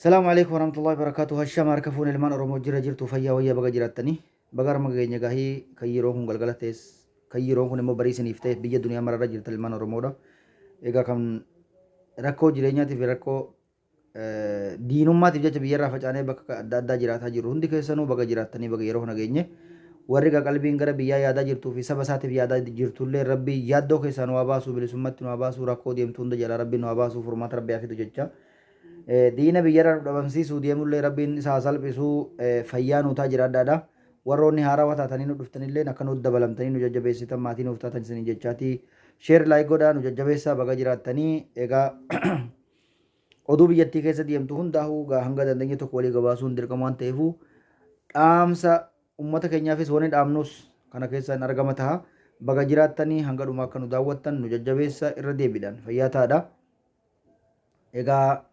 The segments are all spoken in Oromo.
Salaamu alaikum warahmatullahi wabarakatuh. Hashama harka fuune ilmaan Oromoo jira jirtu fayyaa wayyaa baga jiraattanii. Baga harma keenya gahii kan yeroon kun galgala ta'es kan yeroon kun immoo barii isiniif ta'e biyya duniyaa mararra jirtan ilmaan Oromoodha. Egaa kan rakkoo jireenyaatiif rakkoo diinummaatiif jecha biyyarraa facaanee bakka adda addaa jiraataa jirru hundi keessanuu baga jiraattanii baga yeroo kana geenye. Warri egaa qalbiin gara biyyaa yaadaa jirtuu fi saba isaatiif yaadaa jirtullee rabbi yaaddoo keessaa nu haa baasu bilisummatti nu haa baasu rakkoo deemtu hunda jalaa rabbi nu haa baasu furmaata rabbi haa fidu jecha. Diina biyyarraa nu dhabamsiisuu deemullee rabbiin isa haa salphisu fayyaa nuu taa jiraadhaadha. Warroonni haarawa taatanii nu dhuftanilleen akka nutti dabalamtanii nu jajjabeessitan maatii nuuf taatan isiniin jechaati. Share like godhaa nu jajjabeessaa baga jiraattanii egaa oduu biyyattii keessa deemtu hundaa'uu gaa hanga dandeenye tokko walii gabaasuun dirqama waan ta'eefu dhaamsa ummata keenyaafis wani dhaamnus kana keessa hin argama taha. Baga jiraattanii hanga dhumaa akka nu daawwattan nu jajjabeessa irra deebiidhaan fayyaa taadha. Egaa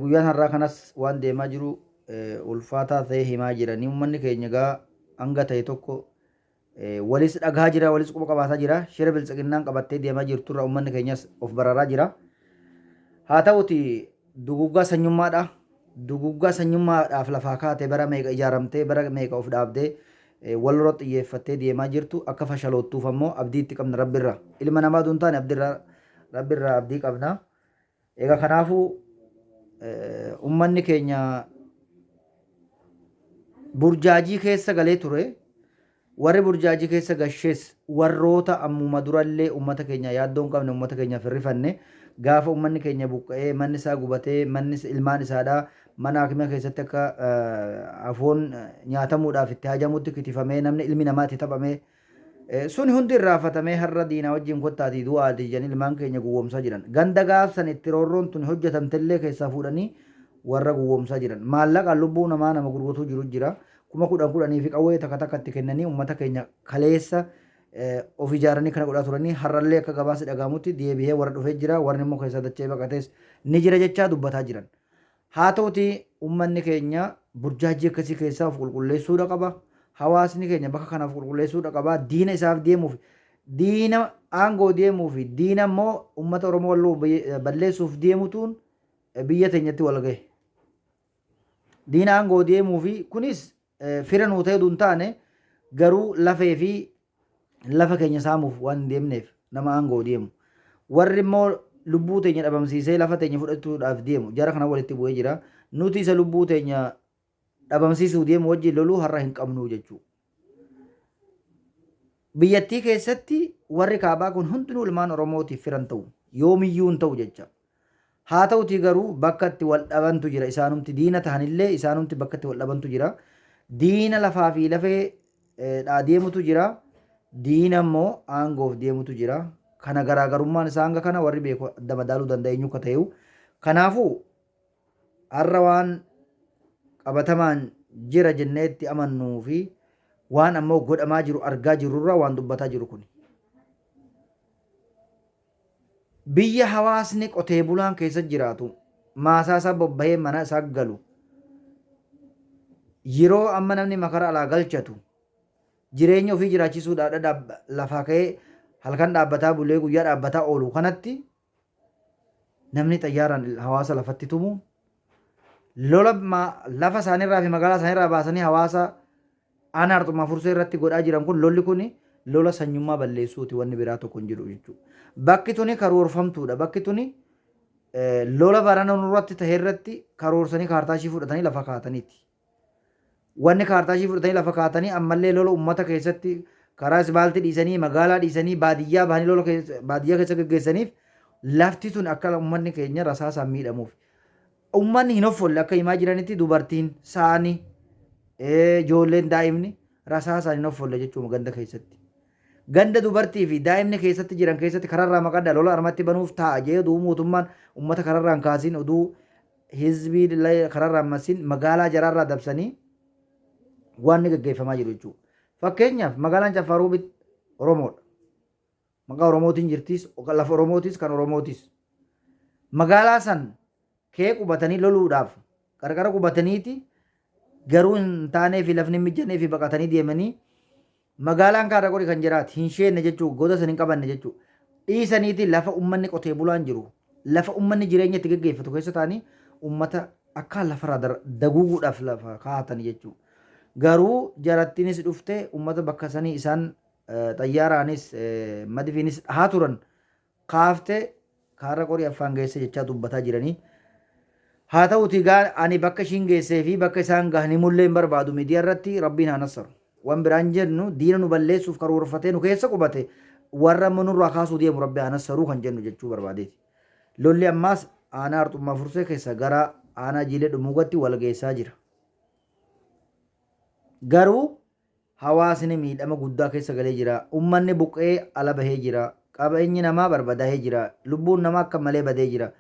guyyaan har'aa kanas waan deemaa jiru ulfaataa ta'e himaa jiranii uummanni keenya egaa hanga ta'e tokko walis dhagaa jira walis quba qabaataa jira shira biltsiginnaan qabattee deemaa jirturra uummanni keenyas of baraaraa jira. Haa ta'uti duguggaa sanyummaadha. Duguggaa sanyummaadhaaf lafaa kaate bara meeqa ijaaramtee bara meeqa of dhaabdee wal irra xiyyeeffattee deemaa jirtu akka fashaloottuuf ammoo abdii itti qabna rabbirra. Ilma namaa duun taane abdirra rabbirraa abdii qabna. Egaa kanaafuu ummanni keenya burjaajii keessa galee ture. Warri burjaajii keessa gashees warroota ammuma durallee ummata keenya yaaddoo hin qabne ummata keenyaaf hin rifanne gaafa ummanni keenya buqqa'ee manni isaa gubatee manni ilmaan isaadhaa mana hakima keessatti akka afoon nyaatamuudhaaf itti hajamutti kitifamee namni ilmi namaa itti taphamee Suni hundi irraafatamee har'a diinaa wajjin kottaatii du'aatii jedhanii ilmaan keenya gowwoomsaa jiran. Ganda gaaf san itti roorroon tuni hojjetamtellee keessaa fuudhanii warra gowwoomsaa jiran. Maallaqaan lubbuu namaa nama gurgutuu jiru jira. 10,000 kudhanii fi qawwee takka takka itti kennanii uummata keenya kaleessa of ijaaranii kana godhaa turanii har'allee akka gabaasi dhagahamutti deebihee warra dhufee jira. Warri immoo keessaa dacha'ee baqatees ni jira jechaa dubbataa jiran. Haa ta'utii ummanni keenya burjaajii akkasii keessaa of qulqulleessuudha qaba. Hawaasni keenya bakka kana of qulqulleessuudha qaba. Diina isaaf deemuuf, diina aangoo deemuu fi diina immoo ummata Oromoo walloo balleessuuf deemutuun biyya teenyatti wal gahe. Diina aangoo deemuu fi kunis fira nuu ta'e hin taane garuu lafee fi lafa keenya saamuuf waan hin deemneef nama aangoo deemu. Warri immoo lubbuu teenya dhabamsiisee lafa teenya fudhachuudhaaf deemu jara kana walitti bu'ee jira. Nuti isa lubbuu teenya dhabamsiisuu deemu wajjin loluu har'a hin qabnu jechuudha. Biyyattii keessatti warri kaabaa kun hundinuu ilmaan Oromootiif firan ta'u. Yoomiyyuu hin ta'u jecha. Haa ta'utii garuu bakka itti wal dhabantu jira. Isaanumti diina tahanillee isaanumti bakka itti wal dhabantu jira. Diina lafaa fi lafee dhaa deemutu jira. Diina immoo aangoof deemutu jira. Kana garaagarummaan isaa hanga kana warri beeku adda madaaluu danda'a eenyu akka ta'eyu. Kanaafuu har'a waan qabatamaan jira jennee itti amannuu fi waan ammoo godhamaa jiru argaa jirrurraa waan dubbataa jiru kuni. Biyya hawaasni qotee bulaan keessa jiraatu maasaa isaa bobbahee mana isaa galu yeroo amma namni makara alaa galchatu jireenya ofii jiraachisuudhaaf lafaa ka'ee halkan dhaabbataa bulee guyyaa dhaabbataa oolu kanatti namni xayyaaraan hawaasa lafatti tumu lola lafa isaaniirraa fi magaalaa isaaniirraa baasanii hawaasa Aanaa Arxummaa Fursee irratti godhaa jiran kun lolli kun lola sanyummaa balleessuuti wanni biraa tokko hin jiru jechuudha. Bakki tuni karoorfamtuudha. Bakki tuni lola barana nurratti tahe irratti karoorsanii kaartaa ishii fudhatanii lafa kaataniiti. Wanni kaartaa ishii fudhatanii lafa kaatanii ammallee lola uummata keessatti karaa isbaaltii dhiisanii magaalaa dhiisanii baadiyyaa bahanii lola baadiyyaa keessa geggeessaniif lafti tun akka uummanni keenya rasaasaan miidhamuuf. Ummanni hin hoffolle akka himaa jiranitti dubartiin, saani, ijoolleen daa'imni rasaasaan hin hoffolle jechuuma ganda keessatti. Ganda dubartii fi daa'imni keessatti jiran keessatti kararraa maqadha lola armatti banuuf taa'a jee oduu mootummaan ummata kararraa hin kaasiin oduu hizbii kararraa hin masin magaalaa jaraarraa dabsanii waan ni gaggeeffamaa jiru jechuudha. Fakkeenyaaf magaalaan Caffaa Roobit Oromoodha. Maqaa Oromootiin jirtis, lafa Oromootis kan Oromootis. Magaalaa san kee qubatanii loluudhaaf qarqara qubataniiti garuu hin taanee fi lafni hin mijannee fi baqatanii deemanii magaalaan kaarra qori kan jiraati hin sheenne jechuu goda san hin qabanne jechuu dhiisaniiti lafa ummanni qotee bulaan jiru lafa ummanni jireenya itti geggeeffatu keessa ta'anii ummata Akkaan lafarraa daguuguudhaaf lafa kaa'atan jechuudha. Garuu jarattiinis dhufte uummata bakka sanii isaan xayyaaraanis madifiinis dhahaa turan kaafte kaarra qorii affaan geesse jechaa dubbataa jiranii. Haa ta'uti gaa ani bakka ishiin geessee fi bakka isaan gahan himullee hin barbaadu miidiyaa irratti rabbiin haa nassaru. Waan biraan jennu diina nu balleessuuf karoorfatee nu keessa qubate warra immoo nurraa kaasuu deemu rabbi haa nassaruu kan jennu jechuu barbaadeeti. Lolli ammaas aanaa Arxummaa Fursee keessa gara aanaa Jiilee Dhummuugatti wal geessaa jira. Garuu hawaasni miidhama guddaa keessa galee jira. Ummanni buqqa'ee ala bahee jira. Qabeenyi namaa barbadaahee jira. Lubbuun namaa akka malee badee jira.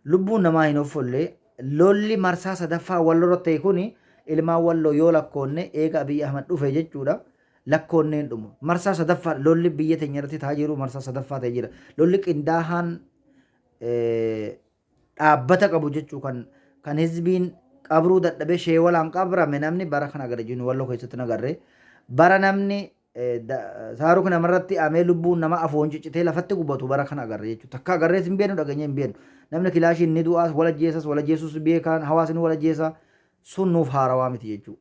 Lubbuun namaa hin hoffolle. Lolli marsaa sadaffaa Walloo irratti ta'e kuni ilmaan Walloo yoo lakkoonne eega Abiy Ahmad dhufe jechuudha. Lakkoonnee hin dhumu. Marsaa sadaffaa lolli biyya teenya irratti ta'aa jiru marsaa sadaffaa ta'ee jira. Lolli qindaahaan dhaabbata qabu jechuu kan kan hizbiin qabruu dadhabee sheewalaan qabrame namni bara kana agarre jennu Walloo keessatti hin agarre. Bara namni saaruki namarratti amee lubbuun nama afoon ciccitee lafatti gubatu bara kana agarre jechuudha. Takka agarrees hin beeknu dhageenye hin beeknu. Namni kilaashiin ni du'aas wal ajjeesas wal ajjeesus beekaan hawaasni wal ajjeesa sun nuuf haarawaa miti jechuudha.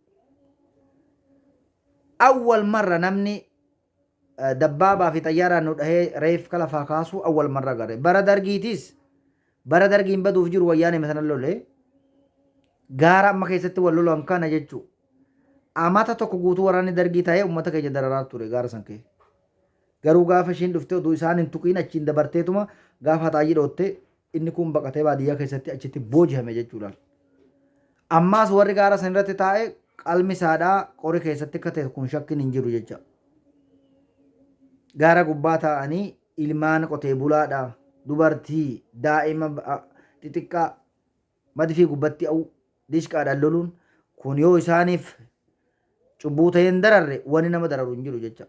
Awwal marra namni dabbaabaa fi xayyaaraan nu dhahee reefka lafaa kaasuu awwal marra agarre. Bara dargiitis bara dargiin baduuf jiru wayyaanee sana lole gaara amma keessatti wal lolan kana jechuudha. Amata tokko guutuu waraanni dargii taa'ee uummata keenya dararaa ture gaara san kee. Garuu gaafa ishiin dhuftee oduu isaan hin tuqiin achiin dabarteetuma gaafa haxaayyii dhootte inni kun baqatee baadiyyaa keessatti achitti boojihame jechuudhaan. Ammaas warri gaara san irratti taa'e qalmi isaadhaa qori keessatti akka ta'e kun shakkiin hin jiru jecha. Gaara gubbaa taa'anii ilmaan qotee bulaadha, dubartii, daa'ima xixiqqaa madfii gubbatti a'u dishqaadhaan loluun kun yoo isaaniif cubbuu ta'ee hin dararre wani nama dararu hin jiru jecha.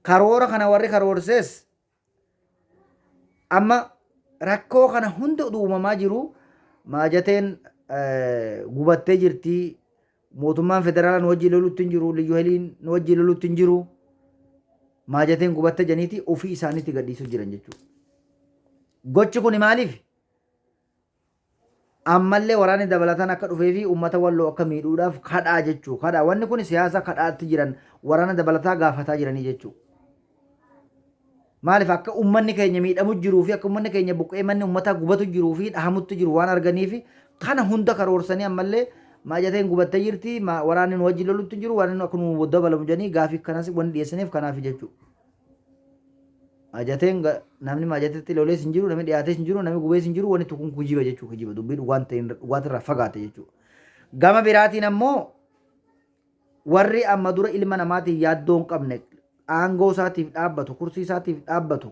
Karoora kana warri karoorsees amma rakkoo kana hunda utuu uumamaa jiru maajateen gubattee jirti mootummaan federaalaa nu wajjin lolutti hin jiru liyyu heliin nu wajjin lolutti hin jiru maajateen gubatte janiiti ofii isaaniitti gadhiisuu jiran jechuudha. Gochi kun maaliif? Ammallee waraanni dabalataan akka dhufee fi uummata Walloo akka miidhuudhaaf kadhaa jechuu. Kadhaa. Wanni kun siyaasa kadhaatti jiran waraana dabalataa gaafataa jiranii jechuu. Maaliif akka uummanni keenya miidhamu jiruu fi akka uummanni keenya buqqee manni uummataa gubatu jiruu fi dhahamutti jiru waan arganiif kana hunda karoorsanii ammallee maajateen gubattee jirti waraanni nu wajjin lolutti jiru waraanni akka nu dabalamu jedhanii gaafii kanas wanni dhiyeessaniif kanaaf jechuudha. Maajateen namni maajatetti lolees hin jiru, namni dhiyaatees hin jiru, namni gubees hin jiru, wanni tokko kun kijiba jechuudha kijiba dubbii dhugaan ta'in dhugaatirraa fagaate jechuudha. Gama biraatiin ammoo warri amma dura ilma namaatiif yaaddoo hin qabne aangoo isaatiif dhaabbatu, kursii isaatiif dhaabbatu,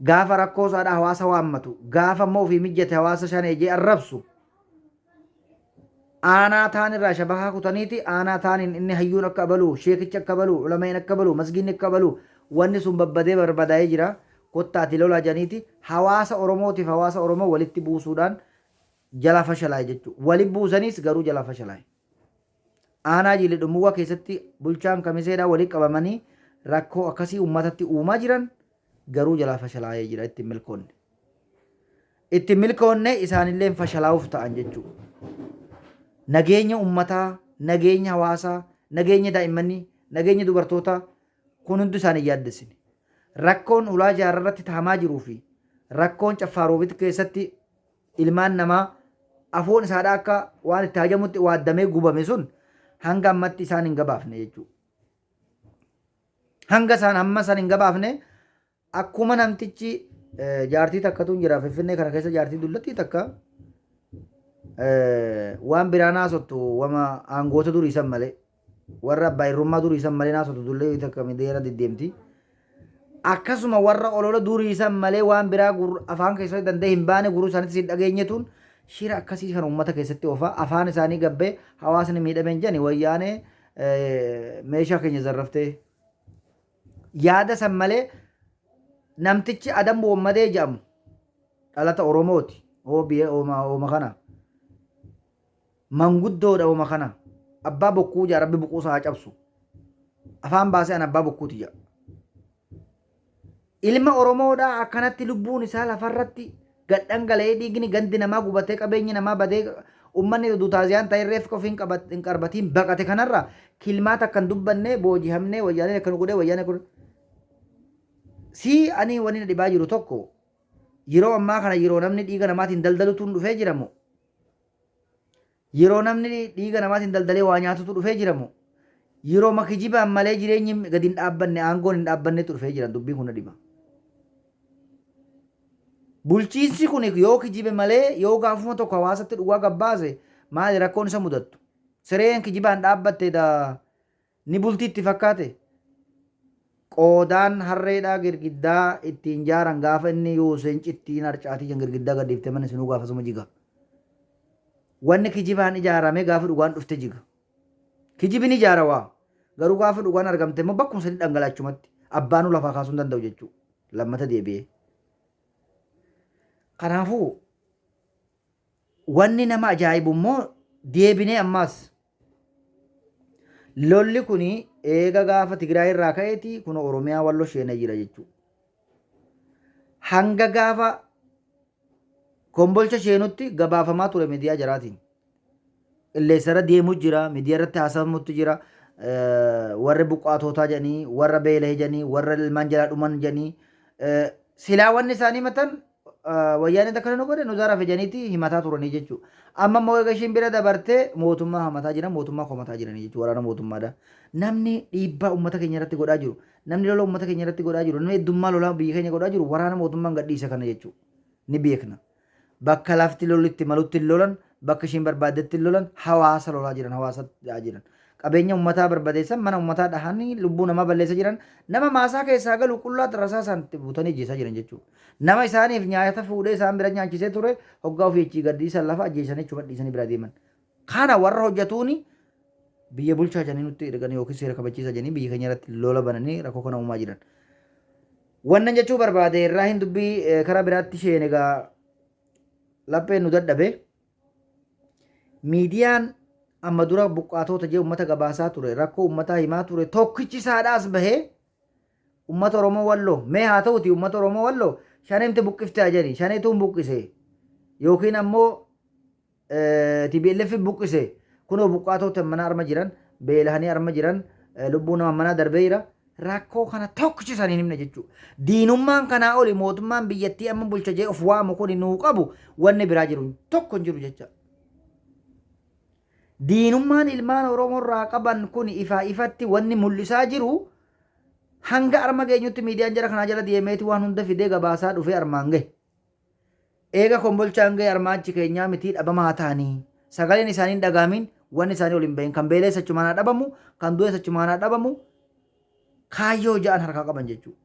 gaafa rakkoo isaadhaa hawaasa waammatu, gaafa immoo ofii mijjate hawaasa shanee jee arrabsu Aanaa taan irraa shabakaa kutaniiti aanaa taaniin inni hayyuun akka abaluu, sheekichi akka abaluu, ulama'iin akka abaluu, masgiinni akka abaluu wanni sun babbadee barbadaa'ee jira. Kottaati lolaa jedhaniiti hawaasa Oromootiif hawaasa Oromoo walitti buusuudhaan jala fashalaa'e jechuudha. Wali buusaniis garuu jala fashalaa'e. Aanaa Jiile Dhummuugaa keessatti bulchaan Kamiseedhaa wali qabamanii rakkoo akkasii uummatatti uumaa jiran garuu jalaa fashalaa'ee jira ittiin milkoonne. Itti milkoonne isaanilleen fashalaa'uuf ta'an jechuudha. Nageenya ummataa, nageenya hawaasaa, nageenya daa'immanii, nageenya dubartootaa kun hundi isaan hin yaaddessine. Rakkoon hulaa jaarraa irratti tahamaa jiruu fi rakkoon Caffaa Roobit keessatti ilmaan namaa afoon isaadhaa akka waan itti hajamutti waaddamee gubame sun hanga ammatti isaan hin gabaafne jechuudha. Hanga isaan hamma isaan hin gabaafne Akkuma namtichi jaartii takkatu jira Finfinnee kana keessa jaartii dullattii takka waan biraa naasottu wama aangoota durii san malee warra abbaa irrummaa durii san malee naasottu dullee takka miidiyaarra deddeemti. Akkasuma warra olola durii san malee waan biraa afaan keessatti danda'e hin baane guruu isaaniitti hin dhageenyetuun shira akkasii kan uummata keessatti oofaa afaan isaanii gabbee hawaasni miidhameen jedhani wayyaanee meeshaa keenya zarraftee Yaada san malee namtichi Adam Woommadee jedhamu dhalata Oromooti. Oobiyee ooma ooma kana. Manguddoodha ooma kana. Abbaa bokkuu jaa rabbi boquu isaa haa cabsu. Afaan baasee an abbaa bokkuuti jedha. Ilma Oromoodhaa akkanatti lubbuun isaa lafarratti Gad dhangala'ee dhiigni gandi namaa gubatee qabeenyi namaa badee ummanni utuu taaziyaan ta'in reefka ofii hin qarbatiin baqate kanarraa kilmaa takka hin dubbanne boojihamnee wayyaaneen akka nu godhee wayyaanee kun sii ani wani na dhibaa jiru tokko yeroo ammaa kana yeroo namni dhiiga namaatiin daldalutuun dhufee jira moo Yeroo namni dhiiga namaatiin daldalee waa nyaatutu dhufee jira moo? Yerooma kijibaan malee jireenyi gadi hin dhaabbanne, aangoon hin dhaabbannetu dhufee jira. Dubbiin kun na dhiba. Bulchiinsi kun yoo kijibe malee yoo gaafuma tokko hawaasatti dhugaa gabbaase maali rakkoon isa mudattu? Sireen kijibaan dhaabbatte da Ni bultii itti fakkaate? Qoodaan harreedhaa girgiddaa ittiin jaaran gaafa inni yuuse hin cittii hin harcaatii jan girgiddaa gad dhiiftee manni sunuu gaafasuma jiga. Wanni kijibaan ijaarame gaafa dhugaan dhufte jiga. Kijibi ni ijaara waa. Garuu gaafa dhugaan argamte immoo bakkuma sanii dhangala'a achumatti. Abbaanuu lafaa kaasuu hin danda'u jechuu. Lammata deebi'ee. Kanaafuu wanni nama ajaa'ibu immoo deebinee ammaas Lolli kun eega gaafa Tigraay irraa ka'eeti kun Oromiyaa Wallo sheenee jira jechuudha. Hanga gaafa Kombolcha sheenutti gabaafamaa ture miidiyaa jaraatiin. Qilleensa irra deemu jira, miidiyaa irratti haasawamutti jira. Warri buqqaatootaa jedhanii, warra beela'e jedhanii, warra ilmaan jalaa dhuman jedhanii. Silaa wanni isaanii himatan wayyaaneen akkana nu godhe nu zarafe jedhaniiti himataa turanii jechuudha. Amma immoo eega ishiin bira dabartee mootummaa hamataa jiran mootummaa komataa jiranii jechuudha waraana mootummaadha. Namni dhiibbaa uummata keenya irratti godhaa jiru, namni lola uummata keenya irratti godhaa jiru, namni heddummaa lolaa biyya keenya godhaa jiru waraana mootummaan gadhiise kana jechuudha. Ni beekna. Bakka lafti lolli itti malutti hin lolan, bakka ishiin barbaaddetti hin lolan, hawaasa lolaa jiran, hawaasa dhahaa jiran. Qabeenya uummataa barbadeessan, mana uummataa dhahanii, lubbuu namaa balleessa jiran, nama maasaa keessaa galu qullaa rasaasaan itti butanii ajjeesaa jiran jechuudha. Nama isaaniif nyaata fuudhee isaan bira nyaachisee ture, hoggaa ofii achii gad dhiisan lafa ajjeesanii achuma dhiisanii bira deeman. Kana warra hojjetuuni biyya bulchaa jedhanii nutti erganii yookiin seera kabachiisaa jedhanii biyya keenya irratti lola bananii rakkoo kana uumaa jiran. Wannan jechuu barbaade irraa hin dubbii karaa biraatti isheen egaa lapheen nu dadhabe. Miidiyaan amma dura buqqaatoota jee uummata gabaasaa ture rakkoo uummataa himaa ture tokkichi isaadhaas bahee uummata Oromoo Walloo mee haa ta'uti uummata Oromoo Walloo shaneemti buqqifte haa jedhani shaneetuun buqqise yookiin ammoo TPLF buqqise kunoo buqqaatota mana arma jiran beelahanii arma jiran lubbuu nama manaa darbee jira rakkoo kana tokkichi isaanii hin himne jechuudha. Diinummaan kanaa oli mootummaan biyyattii amma bulcha jee of waamu kun nuu qabu wanni biraa jiru tokko hin jiru jecha. Diinummaan ilmaan Oromoo irraa qaban kun ifaa ifatti wanni mul'isaa jiru hanga arma geenyutti miidiyaan jara kanaa jala deemeeti waan hunda fidee gabaasaa dhufee armaan gahe. Eega Kombolchaan gahe armaa achi keenyaa mitii dhabama haa tahanii. Sagaleen isaanii hin dhagahamin, wanni isaanii ol hin bahin. Kan beela'es achumaan haa dhabamu, kan du'es achumaan haa dhabamu. Kaayyoo ja'an harkaa qaban jechuudha.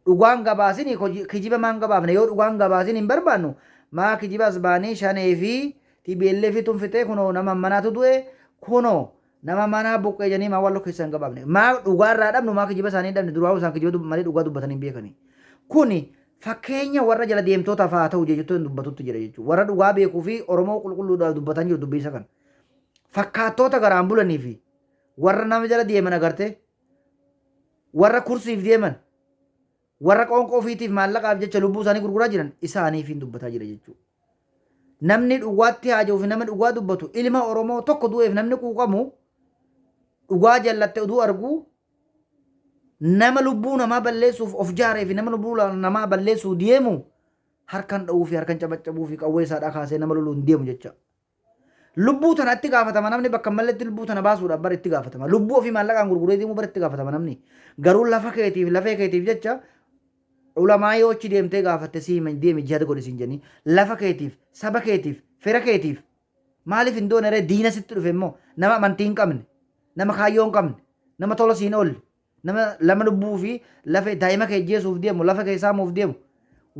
Dhugaan gabaasini kijiba maan gabaafne yoo dhugaan gabaasin hin barbaannu maa kijiba as baanii shanee fi TPLF tun fixee kunoo nama manaatu du'e kunoo Nama manaa buqqee jedhanii maa walloo keessaa hin gabaafne. Maa dhugaa irraa dhabnu maa kijiba isaanii hin dhabne duraa isaan kijiba malee dhugaa dubbatanii hin beekani. Kuni fakkeenya warra jala deemtootaaf haa ta'u jechuun dubbatutti jira jechuudha. Warra dhugaa beekuu fi Oromoo qulqulluudhaaf dubbatan jiru dubbii isa kana. Fakkaattoota garaan bulanii fi warra nama jala deeman agartee warra kursiif deeman warra qoonqoo ofiitiif maallaqaaf jecha lubbuu isaanii gurguraa jiran isaaniifiin dubbataa jira jechuudha. Namni dhugaatti haaja'uu fi nama dhugaa dubbatu ilma Oromoo tokko du'eef namni quuqamu dhugaa jallatte oduu argu nama lubbuu namaa balleessuuf of jaaree fi nama lubbuu namaa balleessuu deemu harkan dha'uu fi harkan cabaccabuu fi qawwee isaadhaa kaasee nama loluu hin deemu jecha. Lubbuu tana itti gaafatama namni bakka hin malletti lubbuu tana baasuudhaaf bara itti gaafatama. Lubbuu ofii maallaqaan gurguree deemuu bara itti gaafatama namni. Garuu lafa keetiif lafee keetiif jecha ulamaa yoo achi deemtee gaafatte si himan deemi jihaada godhi siin jedhanii lafa keetiif saba keetiif fira keetiif maaliif hin doone ree diina sitti dhufe immoo nama amantii hin qabne nama kaayyoo hin qabne nama tola siin oolle Nama lama lubbuu fi lafee daa'ima kee ajjeesuuf deemu, lafa kee saamuuf deemu,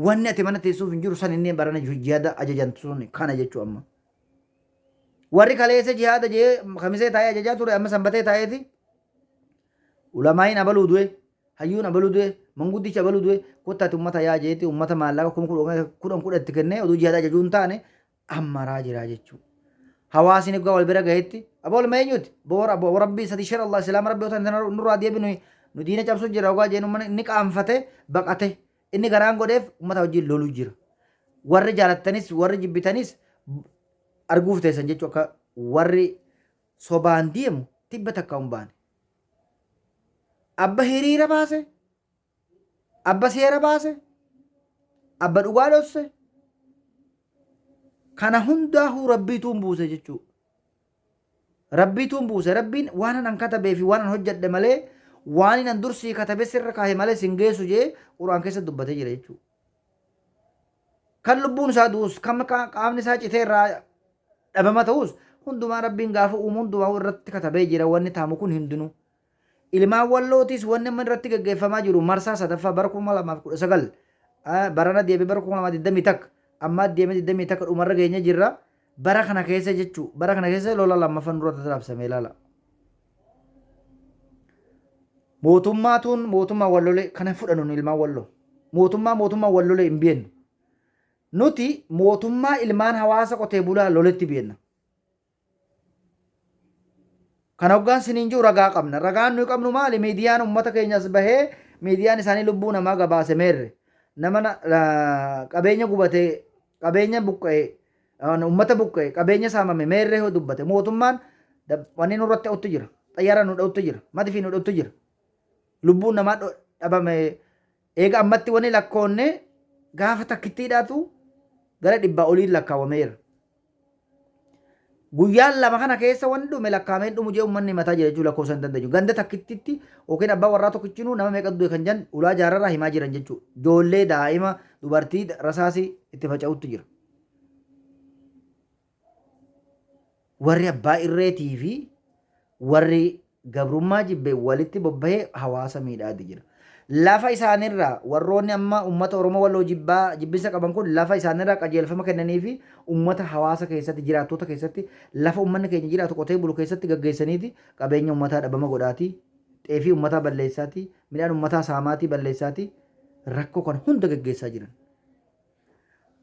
wanni ati mana teessuuf hin jiru san inni barana jihaada ajajan sun kana jechuu amma. Warri kaleessa jihaada jee kamisee taa'ee ajajaa ture amma sanbatee taa'eeti ulamaa'iin abaluu du'e, hayyuun abaluu du'e, manguddichi abaluu du'e, kottaati ummata yaa jeeti ummata maallaqa 10,000 10 itti kennee oduu jihaada ajajuu hin taane ammaraa jiraa jechuu. Hawaasni egaa wal bira gahetti aboo ilma eenyuti? Boo aboo rabbii sadi shar Allah islaama rabbii otoo hin nurraa deebinu nu diina cabsuu jira ogaa jeen ummanni inni qaanfate baqate inni garaan godheef ummata wajjin loluu jira. Warri jaalattanis warri jibbitanis arguuf teessan jechuu akka warri sobaan deemu tibba takka hin baane. Abba hiriira baase, abba seera baase, abba dhugaa dhosse. Kana hundaahuu rabbiituun buuse jechuudha. Rabbiituun buuse. Rabbiin waan an katabee fi waan an hojjedhe malee waan an dursii katabe sirra kaahe malee sin geessu jee Qur'aan keessa dubbatee jira jechuudha. Kan lubbuun isaa du'us kan qaamni isaa citee irraa dhabama ta'us hundumaa Rabbiin gaafa uumu hundumaa irratti katabee jira wanni taamu kun hundinuu. Ilmaan Wallootiis wanni amma irratti gaggeeffamaa jiru marsaa sadaffaa bara 2019 barana deebi'ee bara 2021 ammaa deemee 21 dhumarra geenye jirra. Bara kana keessa jechuu bara kana keessa lola lammaffaan nurratti labsame ilaala. Mootummaatuun mootummaa wal lolee kana hin fudhannu nu ilmaan Walloo. Mootummaa mootummaa wal lolee hin beennu. Nuti mootummaa ilmaan hawaasa qotee bulaa loletti beenna. Kana hoggaan siniin jiru ragaa qabna. Ragaan nuyi qabnu maali? Miidiyaan uummata keenya as bahee miidiyaan isaanii lubbuu namaa gabaase meerre. Nama qabeenya gubate, qabeenya buqqa'e, uummata buqqa'e, qabeenya saamame meerree hoo dubbate. Mootummaan wanni nurratti ta'utti jira. Xayyaara nu dha'utti jira. Madifii nu dha'utti jira. Lubbuun namaa dhabame eega ammatti wanni lakkoonne gaafa takkittiidhaatu gara dhibbaa oliin lakkaawameera. Guyyaan lama kana keessa wanni dhume lakkaa'amee hin dhumu jee uummanni himataa jira jechuudha lakkoofsa hin dandeenyu. Ganda takkittitti yookiin abbaa warraa tokkichinuu nama meeqa du'e kan jedhan ulaa jaararraa himaa jiran jechuudha. Ijoollee daa'ima dubartii rasaasi itti faca'utti jira. Warri abbaa irreetii fi warri gabrummaa jibbe walitti bobbahee hawaasa miidhaati jira. Lafa isaanirraa warroonni amma ummata Oromoo Walloo jibbaa jibbinsa qaban kun lafa isaanirraa qajeelfama kennaniifi ummata hawaasa keessatti jiraattoota keessatti lafa ummanni keenya jiraatu qotee bulu keessatti gaggeessaniiti qabeenya ummataa dhabama godhaati xeefii ummataa balleessaati midhaan ummataa saamaatii balleessaati rakkoo kan hunda gaggeessaa jiran.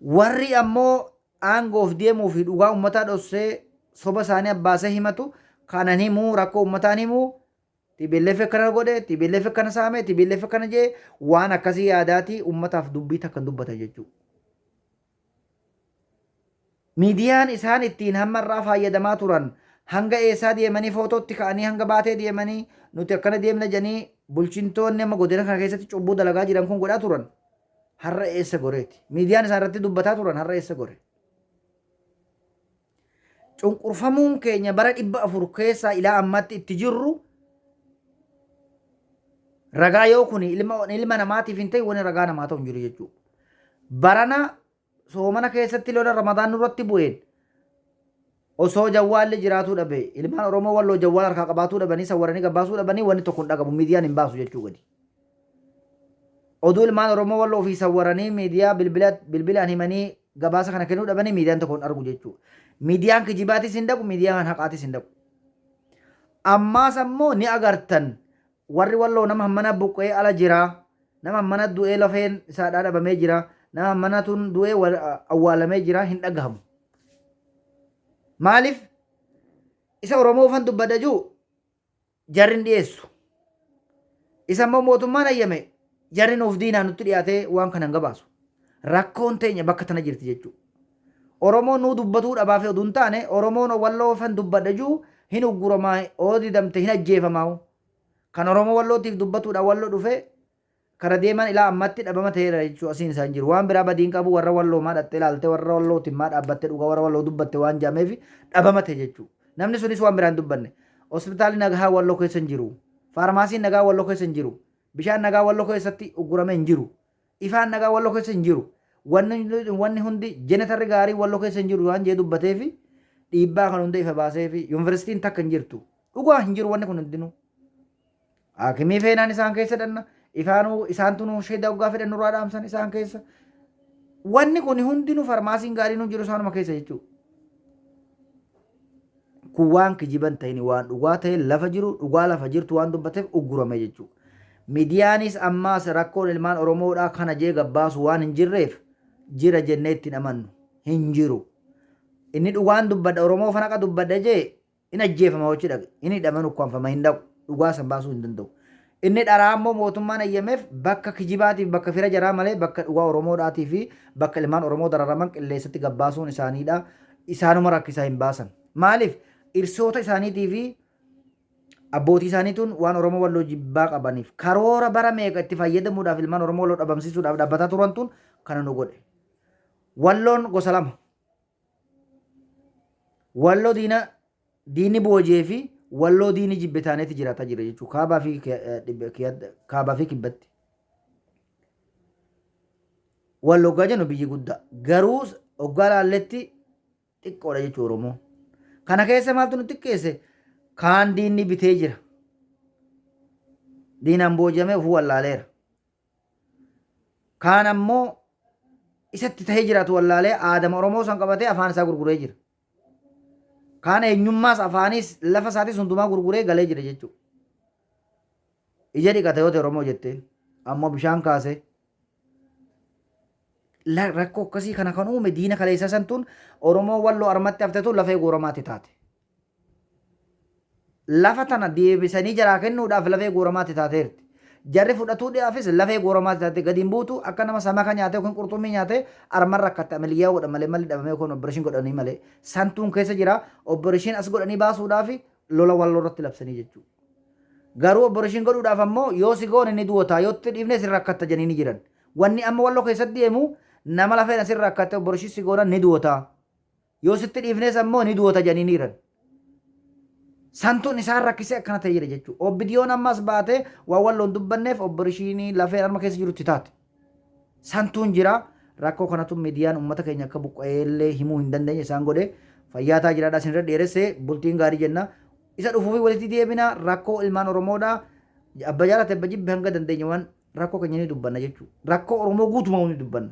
Warri ammoo aangoof deemuu fi dhugaa ummataa dhossee soba isaanii abbaasee himatu kanan himuu rakkoo ummataan himuu TPLF akkana godhe TPLF akkana saame TPLF akkana jee waan akkasii yaadaatii ummataaf dubbii takka hin dubbatan jechuudha. Miidiyaan isaan ittiin hamma irraa fayyadamaa turan hanga eessaa deemanii footootti ka'anii hanga baatee deemanii nuti akkana deemna jedhanii bulchintoonni amma godina kana keessatti cubbuu dalagaa jiran kun godhaa turan. Har'a eessa goreeti? Miidiyaan isaan irratti dubbataa turan har'a eessa gore? Cunqurfamuun keenya bara 400 keessaa ilaa ammaatti itti jirru ragaa yoo kun ilma namaatiif hin ta'e wani ragaa namaa ta'u hin jiru jechuudha. Barana Soomana keessatti lola Ramadaan nurratti bu'een osoo jawwaalli jiraatuu dhabe ilmaan Oromoo Walloo jawwaala harkaa qabaatuu dhabanii sawwaranii gabbaasuu dhabanii wanni tokko hin dhagamu miidiyaan hin baasu jechuu gadi. Oduu ilmaan Oromoo Walloo ofii sawwaranii miidiyaa bilbila bilbilaan himanii gabaasa kana kennuu dhabanii miidiyaan tokko hin argu jechuu. Miidiyaan kijibaatis hin dhaqu miidiyaan haqaatis hin dhaqu. Ammaas ammoo ni agartan Warri Walloo nama hammana buqqa'ee ala jira, nama hammana du'ee lafeen isaadhaa dhabamee jira, nama hammanatu du'ee awwaalamee jira hin dhagahamu. Maaliif? Isa Oromoofan dubbadha jiru jarri hin dhiyeessu. Isa immoo mootummaan hayyame jarri nuuf diinaa nutti dhiyaatee waan kana hin gabaasu. Rakkoon teenya bakka tana jirti jechuudha. Oromoon nuu dubbatuu dhabaaf oduu hin taane Oromoon Walloofan dubbadha jiru hin ugguramaa oo didamte hin ajjeefamaa'u. Kan Oromoo Wallootiif dubbatuudha Wallo dhufe kara deeman ilaa ammatti dhabama ta'eera jechuu asiin isaan jiru. Waan biraa badiin qabu warra Walloo maa dhattee ilaalte warra Wallootiin maa dhaabbatte dhugaa warra Walloo dubbatte waan jedhameef dhabama ta'e jechuu. Namni sunis waan biraa hin dubbanne. Hospitaalli nagahaa Walloo keessa hin jiru. Faarmaasiin nagaa Walloo keessa hin jiru. Bishaan nagaa Walloo keessatti uggurame hin jiru. Ifaan nagaa Walloo keessa hin jiru. Wanni hundi jenetarri gaarii Walloo keessa hin jiru waan jee dubbateefi dhiibbaa kan hunda ifa baaseefi yuunivarsiitiin takka hin jirtu. Dhugaa hin jiru wanni kun hundinuu. Haakimii feenaan isaan keessa dhanna. Ifaanuu isaantu nu sheeda hoggaa fedhan nurraa dhaamsan isaan keessa. Wanni kun hundinuu farmaasiin gaariin hin jiru isaanuma keessa jechuudha. Kun waan kijiba hin ta'in waan dhugaa ta'e lafa jiru dhugaa lafa jirtu waan dubbateef uggurame jechuudha. Midiyaanis ammaas rakkoon ilmaan Oromoodhaa kana jee gabbaasu waan hin jirreef jira jennee itti hin amannu. Hin jiru. Inni dhugaan dubbadha Oromoo fanaqa dubbadha jee hin ajjeefama hochi dhaqe. Hin hidhama hin ukkaamfama hin dhaqu. Dhugaa san baasuu hin danda'u. Inni dharaa ammoo mootummaan eeyyameef bakka kijibaatiif bakka fira jaraa malee bakka dhugaa Oromoodhaatii fi bakka ilmaan Oromoo dararaman qilleessatti gabbaasuun isaaniidha. Isaanuma rakkisaa hin baasan. Maaliif? Dhirsoota isaaniitii fi abbootii isaaniituun waan Oromoo Walloo jibbaa qabaniif karoora bara meeqa itti fayyadamuudhaaf ilmaan Oromoo Walloo dhabamsiisuudhaaf dhaabbataa turantuun kana nu godhe. Walloon gosa lama. Walloo diina diinni booji'ee fi walloo diinni jibbe taaneeti jiraataa jira jechuudha. Kaabaa fi kaabaa fi kibbatti. Walloo hoggaa jennu biyyi guddaa. Garuu hoggaa laalletti xiqqoodha jechuudha Oromoo. Kana keessa maaltu nu xiqqeesse? Kaan diinni bitee jira. Diinaan booji'amee ofuu wallaaleera. Kaan ammoo isatti tahee jiraatu wallaalee aadama Oromoo san qabatee afaan isaa gurguree jira. Kaan eenyummaas afaaniis lafa isaatis hundumaa gurguree galee jira jechuudha. Ija dhiqata yoo ta'e Oromoo jettee ammoo bishaan kaasee rakkoo akkasii kana kan uume diina kaleessaa santuun Oromoo walloo armatti hafte tun lafee guuramaatti taate. Lafa tana deebisanii jaraa kennuudhaaf lafee guuramaatti taateerti. Jarri fudhatuudhaafis lafee guuramaatti taate gadi hin buutu akka nama samaka nyaatee yookiin qurxummii nyaatee arman rakkatte amaliyyaa godhan malee malli dhabamee yookiin operation godhanii malee santuun keessa jira operation as godhanii baasuudhaaf lola walloo irratti labsanii jechuudha. Garuu operation godhuudhaaf ammoo yoo si goone ni du'otaa yoo itti dhiifne si rakkatta jedhanii ni jiran. Wanni amma walloo keessatti deemu nama lafeen asirra rakkatte operation si goonan ni du'otaa. Yoo sitti dhiifnes ammoo ni du'ota jedhanii ni jiran. Santuun isaan rakkisee akkana ta'e jira jechuudha. Obbidiyoon ammas baatee waan walloon dubbanneef operation lafeen harma keessa jirutti taate. Santuun jira. Rakkoo kanatu miidiyaan uummata keenya akka buqqa'eellee himuu hin dandeenye isaan godhe. Fayyaataa jiraadhaa isinirra dheeresse bultiin gaarii jenna. Isa dhufuufi walitti deebina rakkoo ilmaan Oromoodha. Abba jaalate abba jibbe hanga dandeenye waan rakkoo keenya ni dubbanna jechuudha. Rakkoo Oromoo guutumaa ni dubbanna.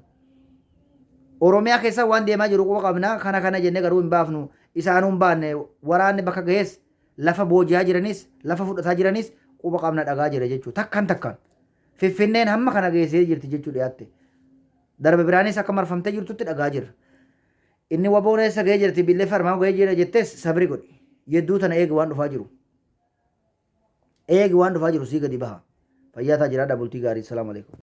Oromiyaa keessa waan deemaa jiru quba qabna kana kana jennee garuu hin baafnu. Isaanuu hin baanne waraanni bakka gahees lafa booji'aa jiranis lafa fudhataa jiranis quba qabna dhagaa jira jechuudha. Takkaan takkaan. Finfinneen hamma kana geessee jirti jechuu dhiyaatte. Darbe biraanis akka marfamtee jirtutti dhagaa jirra. Inni waboon eessa gahee jirti billee farmaa gahee jira jettees sabri godhi. Yedduu tana eegi waan dhufaa jiru. Eegi waan dhufaa jiru sii gadi baha. Fayyaa taa jiraadha bultii gaarii. Salaamu alaikum.